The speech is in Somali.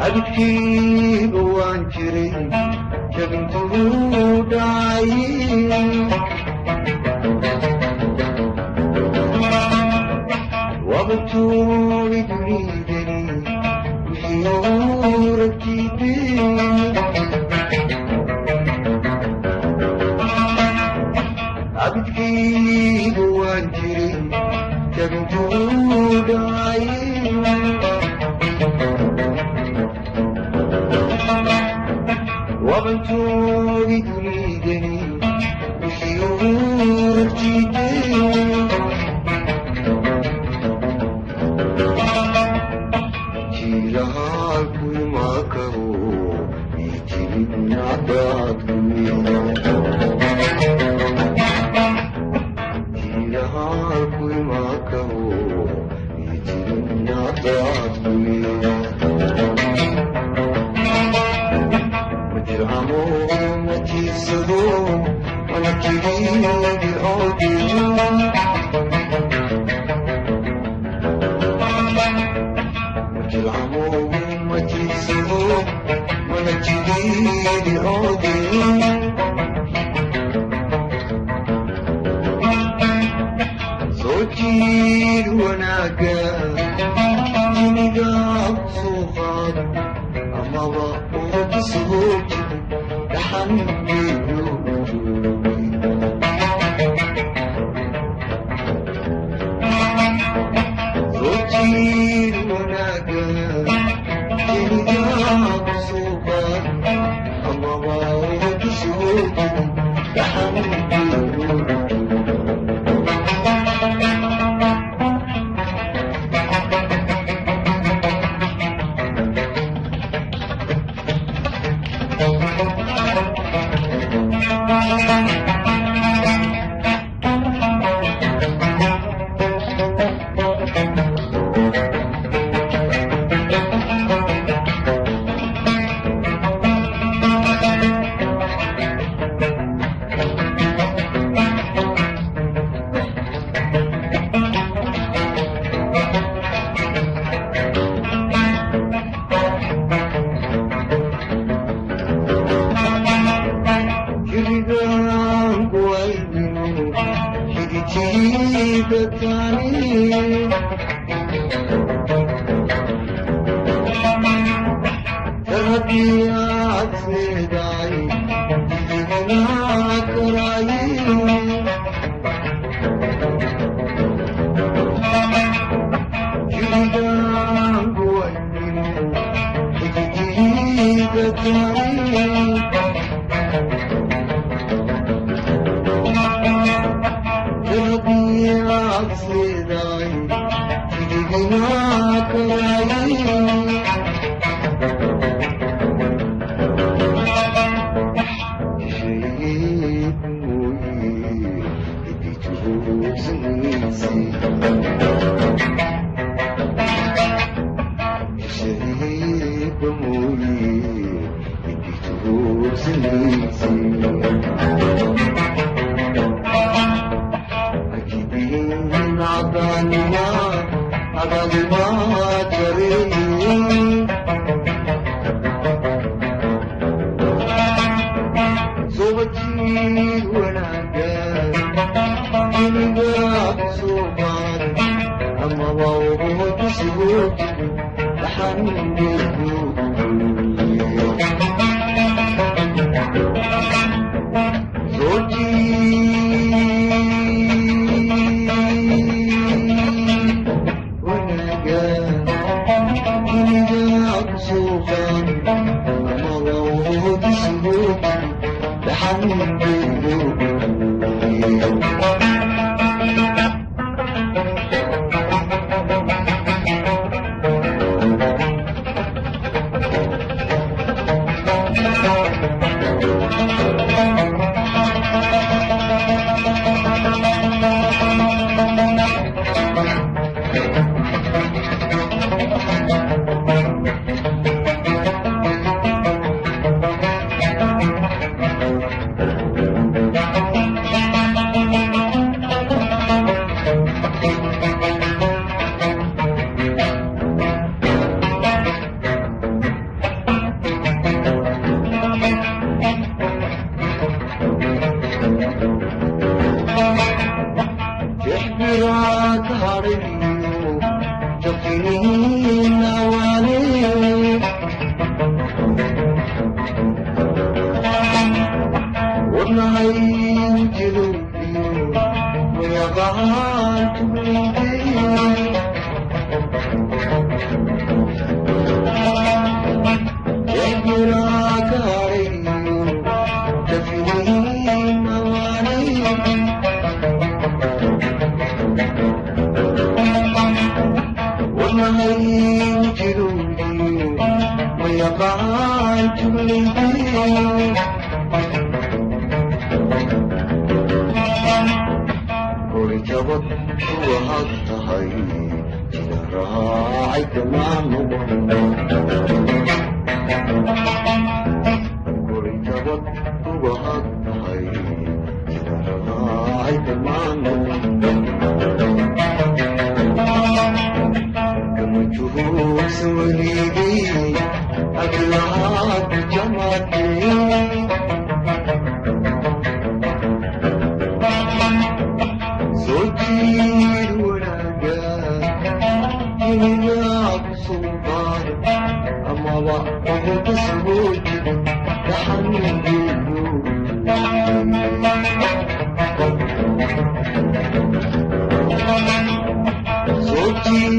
Abidkiiba waan jiray jabintuu dhacay, wabtuuri dunidani wixii uragtiideen. Abidkiiba waan jiray jabintuu dhacay, wabantoodi dunidani wixii uragtiideen. Jiilahaalkuimaakaro ijibinadaadku, jiilahaalkuimaakaro ijibinadaadku. Majircamo ma jiibsado mana jiriidi oodiyo, majircamo ma jiibsado mana jiriidi oodiyo. Soo jiir wanaaga jinigaad soo qaad amaba ood soo jid dhaxan geeyo joogay. Soo jiir wanaaga jinigaad soo qaad amaba ood soo jid dhaxan geeyo joogay. Jirigaanku aydinu xidijidataani tar haddii aad leedahay jijigana karaaye. Jirigaanku aydinu xidijidataani Juglaydii Gorijabad waxaad tahay sida raacay kamaan noqon. Gorijabad waxaad tahay sida raacay kamaan noqon. Kama juhuusan weligay aglahaad jamaatee. Soo jiir wanaaga inigaa ku sultaano amaba ugu soo jiro gaxangeeyo. Soo jiir